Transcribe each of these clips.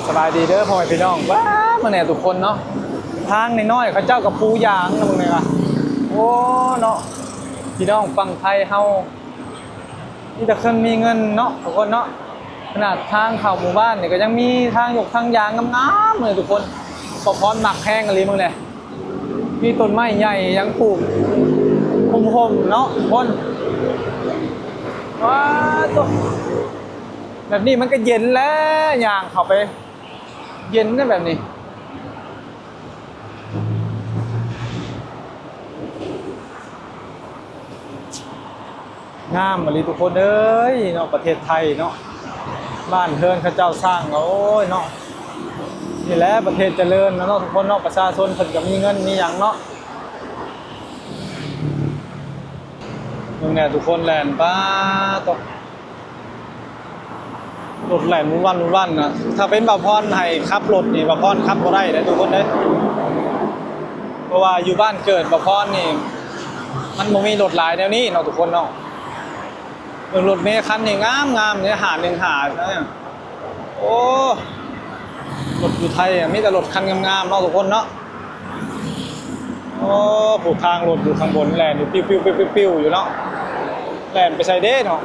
ສະບາຍດີເດີພໍ່ແມ່ພີ່ນ້ອງ ວ້າ ເບິ່ງແດ່ທຸກຄົນເນາະ ທາງນ້ອຍໆ ເຂົາເຈົ້າກໍປູຢາງນະ ເບິ່ງແດ່ວ່າ ໂອ້ ເນາະ ພີ່ນ້ອງຝັ່ງໄທເຮົາ ມີແຕ່ຄົນມີເງິນເນາະທຸກຄົນເນາະ ຂະໜາດທາງເຂົ້າໝູ່ບ້ານນີ້ກໍຍັງມີທາງຍົກທາງຢາງງາມໆເລີຍທຸກຄົນ ປະພອນມັກແຮງອີ່ຫຼີ ເບິ່ງແດ່ ມີຕົ້ນໄມ້ໃຫຍ່ຫຍັງປູກໂຮມໆເນາະທຸກຄົນ ວ້າ ໂທ້ ແບບນີ້ມັນກໍເຢັນແຫຼະ ຍ່າງເຂົ້າໄປ ເຢັນນະແບບນີ້ ງາມອີ່ຫຼີທຸກຄົນເອີຍເນາະ ປະເທດໄທເນາະ ບ້ານເຮືອນເຂົາເຈົ້າສ້າງ ໂອ້ຍເນາະ ນີ້ແຫຼະປະເທດຈະເລີນເນາະທຸກຄົນເນາະ ປະຊາຊົນເພິ່ນກໍມີເງິນມີຫຍັງເນາະ ເບິ່ງແດ່ທຸກຄົນ ແລ່ນ ປາໂທ້ ລົດແລ່ນວຸ່ນວັ່ນໆນະ ຖ້າເປັນບ່າວພອນໃຫ້ຂັບລົດນີ້ ບ່າວພອນຂັບບໍ່ໄດ້ເດ້ທຸກຄົນເດ້ ເພາະວ່າຢູ່ບ້ານເກີດບ່າວພອນນີ້ ມັນບໍ່ມີລົດຫຼາຍແນວນີ້ເນາະທຸກຄົນເນາະ ເບິ່ງລົດເມຄັນນີ້ງາມໆນີ້ ຫ້າໜຶ່ງຫ້າ ໂອ້ ລົດຢູ່ໄທມີແຕ່ລົດຄັນງາມໆເນາະທຸກຄົນເນາະ ໂອ້ ຜູ້ທາງລົດຢູ່ຂ້າງບົນແລ່ນຢູ່ປິວໆໆຢູ່ເນາະ ແລ່ນໄປໃສເດ້ເນາະ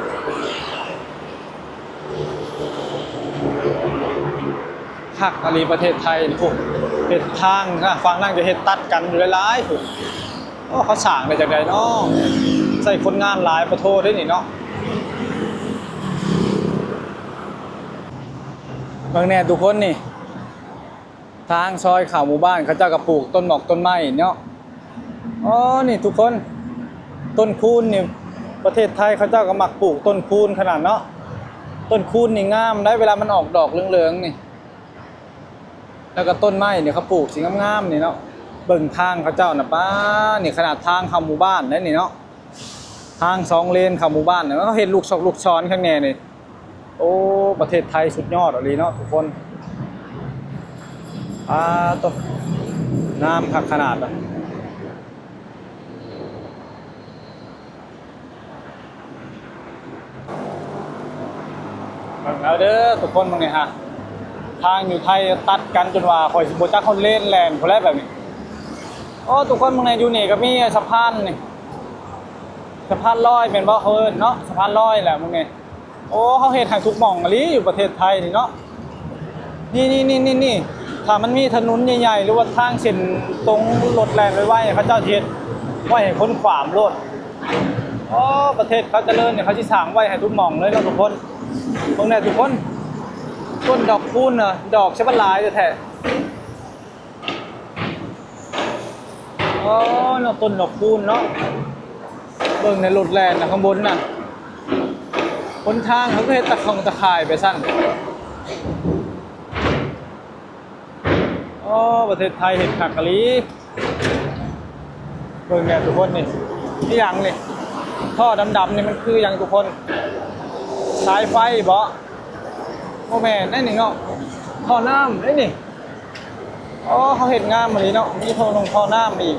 ຄັກອີ່ຫຼີປະເທດໄທນີ້ພຸ້ນ ເຮັດທາງ ຝັ່ງນັ້ນກໍເຮັດຕັດກັນຢູ່ຫຼາຍໆພຸ້ນ ໂອ້ ເຂົາສ້າງໄດ້ຈັ່ງໃດເນາະ ໃຊ້ຄົນງານຫຼາຍປະໂທເດ້ນີ້ເນາະ ເບິ່ງແດ່ທຸກຄົນນີ້ ທາງຊອຍເຂົ້າໝູ່ບ້ານ ເຂົາເຈົ້າກໍປູກຕົ້ນໝອກຕົ້ນໄມ້ເນາະ ອໍ ນີ້ທຸກຄົນ ຕົ້ນຄູນນີ້ ປະເທດໄທເຂົາເຈົ້າກໍມັກປູກຕົ້ນຄູນຂະໜາດເນາະ ຕົ້ນຄູນນີ້ງາມໄດ໋ ເວລາມັນອອກດອກເຫຼືອງໆນີ້ ແລ້ວກໍຕົ້ນໄມ້ນີ້ເຂົາປູກຊິງາມໆນີ້ເນາະ ເບິ່ງທາງເຂົາເຈົ້ານະ ປ້າ ນີ້ຂະໜາດທາງເຂົ້າໝູ່ບ້ານໄດ໋ນີ້ເນາະ ທາງສອງເລນເຂົ້າໝູ່ບ້ານນະ ເຂົາເຮັດລູກຊອກລູກຊອນຂ້າງແນ່ນີ້ ໂອ້ ປະເທດໄທສຸດຍອດອີ່ຫຼີເນາະທຸກຄົນ ປາໂທ້ ງາມຄັກຂະໜາດ ເບິ່ງເອົາເດີທຸກຄົນ ເບິ່ງນີ້ຮະ ທາງຢູ່ໄທຕັດກັນຈົນວ່າຂ້ອຍຊິບໍ່ຈັກຮອດເລນແລ່ນພຸ້ນແຫຼະແບບນີ້ ໂອ້ ທຸກຄົນ ເບິ່ງແດ່ ຢູ່ນີ້ກໍມີສະພານນີ້ ສະພານລອຍແມ່ນບໍ່ ເຂົາເອີ້ນເນາະ ສະພານລອຍແຫຼະ ເບິ່ງນີ້ ໂອ້ ເຂົາເຮັດໃຫ້ທຸກໝ່ອງອີ່ຫຼີຢູ່ປະເທດໄທນີ້ເນາະ ນີ້ໆໆໆ ຖ້າມັນມີຖະໜົນໃຫຍ່ໆ ຫຼືວ່າທາງເສັ້ນຕົງລົດແລ່ນໄວໆ ເຂົາເຈົ້າຊິເຮັດໄວ້ໃຫ້ຄົນຂ້າມໂລດ ໂອ້ ປະເທດເຂົາຈະເລີນນີ້ ເຂົາຊິສ້າງໄວ້ໃຫ້ທຸກໝ່ອງເລີຍເນາະທຸກຄົນ ເບິ່ງແດ່ທຸກຄົນ ຕົ້ນດອກຄູນນະ ດອກຊະບັດຫຼາຍແທ້ໆ. ອໍ ເນາະ ຕົ້ນດອກຄູນເນາະ ເບິ່ງໃນລົດແລ່ນນະ ຂ້າງບົນນະ ຫົນທາງເຂົາກໍເຮັດຕະຂ້ອງຕະຂ່າຍໄປຊັ້ນ ອໍ ປະເທດໄທເຮັດຄັກອີ່ຫຼີ ເບິ່ງແດ່ທຸກຄົນນີ້ ອີ່ຫຍັງນີ້ ທໍ່ດຳໆນີ້ມັນຄືຫຍັງທຸກຄົນ ສາຍໄຟບໍ? ບໍ່ແມ່ນໄດ໋ນີ້ເນາະ ທໍ່ນ້ຳໄດ໋ນີ້. ອໍ ເຂົາເຮັດງາມອີ່ຫຼີເນາະ ມີທໍ່ ທໍ່ນ້ຳອີກ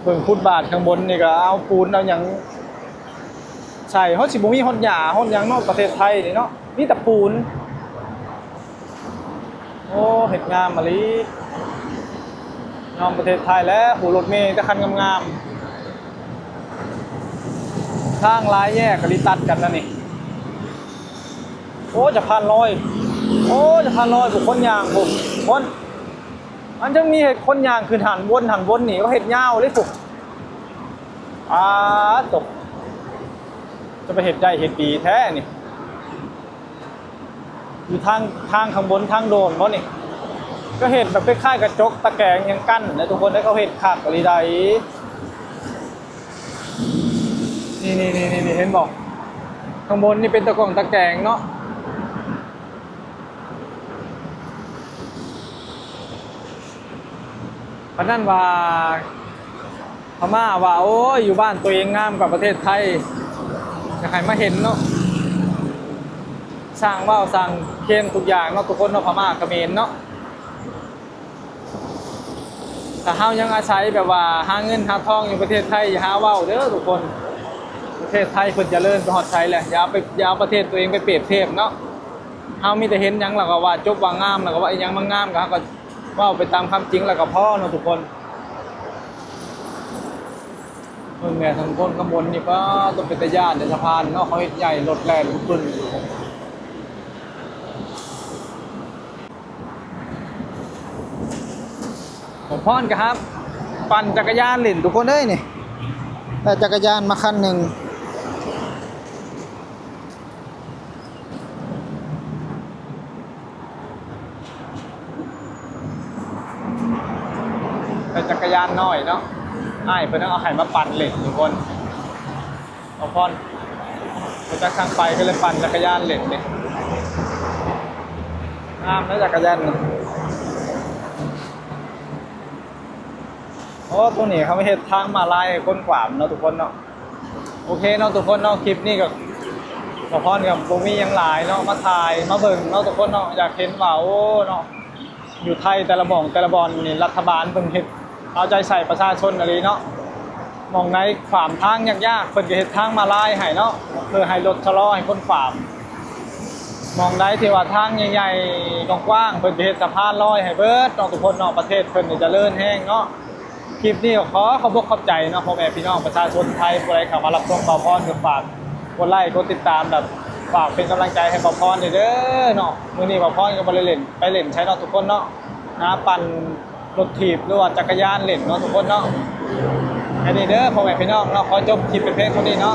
ເບິ່ງຟຸດບາດຂ້າງບົນນີ້ກໍເອົາປູນເອົາຫຍັງໃສ່ ເຮົາຊິບໍ່ມີຮອດຫຍ້າຮອດຫຍັງເນາະ ປະເທດໄທນີ້ເນາະ ມີແຕ່ປູນ. ໂອ້ ເຮັດງາມອີ່ຫຼີ ຍອມປະເທດໄທແຫຼະ ໂອ້ ລົດເມແຕ່ຄັນງາມໆ ທາງຫຼາຍແຍກກໍລີຕັດກັນນະນີ້. ໂອ້ ສະພານລອຍ ໂອ້ ສະພານລອຍ ຜູ້ຄົນຍ່າງ ຜູ້ຄົນ ມັນຈັ່ງມີໃຫ້ຄົນຍ່າງຂຶ້ນຫັ້ນ ວົນຫັ້ນວົນນີ້ ເຂົາເຮັດຍາວເລີຍ ຜູ້ ອາ ຕົກ ຈະໄປເຮັດໄດ້ເຮັດດີແທ້ນີ້. ຢູ່ທາງ ທາງຂ້າງບົນທາງໂດນບໍ່ນີ້ ກໍເຮັດແບບຄ້າຍໆກະຈົກຕະແກງຫຍັງກັ້ນນະທຸກຄົນເອີຍ ເຂົາເຮັດຄັກອີ່ຫຼີໃດ໋. ນີ້ໆໆໆ ເຫັນບໍ່ ຂ້າງບົນນີ້ເປັນຕະກອງຕະແກງເນາະ. ປານນັ້ນວ່າ ພະມ້າວ່າ ໂອ້ຍ ຢູ່ບ້ານຕົວເອງງາມກວ່າປະເທດໄທ ຢາກໃຫ້ມາເຫັນເນາະ ຊ່າງເວົ້າຊ່າງເຄນທຸກຢ່າງເນາະ ທຸກຄົນເນາະ ພະມ້າຂະເໝນເນາະ. ຖ້າເຮົາຍັງອາໄສແບບວ່າຫາເງິນຫາທອງຢູ່ປະເທດໄທ ຢ່າຫາເວົ້າເດີທຸກຄົນ. ປະເທດໄທເພິ່ນຈະເລີນໄປຮອດໃສແຫຼະ ຢ່າເອົາໄປ ຢ່າເອົາປະເທດຕົວເອງໄປປຽບທຽບເນາະ. ເຮົາມີແຕ່ເຫັນຫຍັງແລ້ວກໍວ່າຈົບວ່າງາມ ແລ້ວກໍວ່າອີ່ຫຍັງມັນງາມ ກໍເຮົາກໍເວົ້າໄປຕາມຄວາມຈິງແລ້ວກໍພໍເນາະທຸກຄົນ. ເບິ່ງແດ່ ທາງຄົນຂ້າງບົນນີ້ ປາດ ຕ້ອງເປັນຕາຢ້ານເດ້ ສະພານເນາະ ເຂົາເຮັດໃຫຍ່ ລົດແລ່ນປຶ້ນ. ບ່າວພອນກໍຫາປັ່ນຈັກກະຍານຫຼິ້ນ ທຸກຄົນເອີຍນີ້ ໄດ້ຈັກກະຍານມາຄັນໜຶ່ງ. ເປັນຈັກກະຍານນ້ອຍເນາະ ອ້າຍເພິ່ນເອົາໃຫ້ມາປັ່ນຫຼິ້ນທຸກຄົນ. ບ່າວພອນບໍ່ຈັກທາງໄປ ກໍເລີຍປັ່ນຈັກກະຍານຫຼິ້ນນີ້. ງາມເນາະຈັກກະຍານນີ້. ໂອ້ ຕົງນີ້ເຂົາເຮັດທາງມ້າລາຍໃຫ້ຄົນຂ້າມເນາະທຸກຄົນເນາະ. ໂອເຄເນາະທຸກຄົນເນາະ ຄລິບນີ້ກໍ ບ່າວພອນກໍບໍ່ມີຫຍັງຫຼາຍເນາະ ມາຖ່າຍມາເບິ່ງເນາະທຸກຄົນເນາະ. ຢາກເຫັນວ່າ ໂອ້ເນາະ ຢູ່ໄທແຕ່ລະໝ່ອງແຕ່ລະບ່ອນນີ້ ລັດຖະບານເພິ່ນເຮັດເອົາໃຈໃສ່ປະຊາຊົນອີ່ຫຼີເນາະ. ໝ່ອງໃດຂວາມທາງຍາກໆ ເພິ່ນກໍເຮັດທາງມ້າລາຍໃຫ້ເນາະ ເພື່ອໃຫ້ລົດຊະລໍໃຫ້ຄົນຂ້າມ. ໝ່ອງໃດທີ່ວ່າທາງໃຫຍ່ໆ ກວ້າງໆ ເພິ່ນກໍເຮັດສະພານລອຍໃຫ້ເບິດເນາະທຸກຄົນເນາະ. ປະເທດເພິ່ນນີ້ຈະເລີນແຮງເນາະ. ຄລິບນີ້ກໍຂໍຂອບອົກຂອບໃຈເນາະ ພໍ່ແມ່ພີ່ນ້ອງປະຊາຊົນໄທ ຜູ້ໃດເຂົ້າມາຮັບຊົມບ່າວພອນ ກໍຝາກກົດໄລກົດຕິດຕາມ ແບບຝາກເປັນກຳລັງໃຈໃຫ້ບ່າວພອນແດ່ເດີເນາະ. ມື້ນີ້ບ່າວພອນກໍບໍ່ໄດ້ເຫຼັ້ນ ໄປເຫຼັ້ນໃສເນາະທຸກຄົນເນາະ ຫາປັ່ນລົດຖີບ ຫຼືວ່າຈັກກະຍານເຫຼັ້ນເນາະທຸກຄົນເນາະ. ແຄ່ນີ້ເດີພໍ່ແມ່ພີ່ນ້ອງເນາະ ຂໍຈົບຄລິບເປັນພຽງເທົ່ານີ້ເນາະ.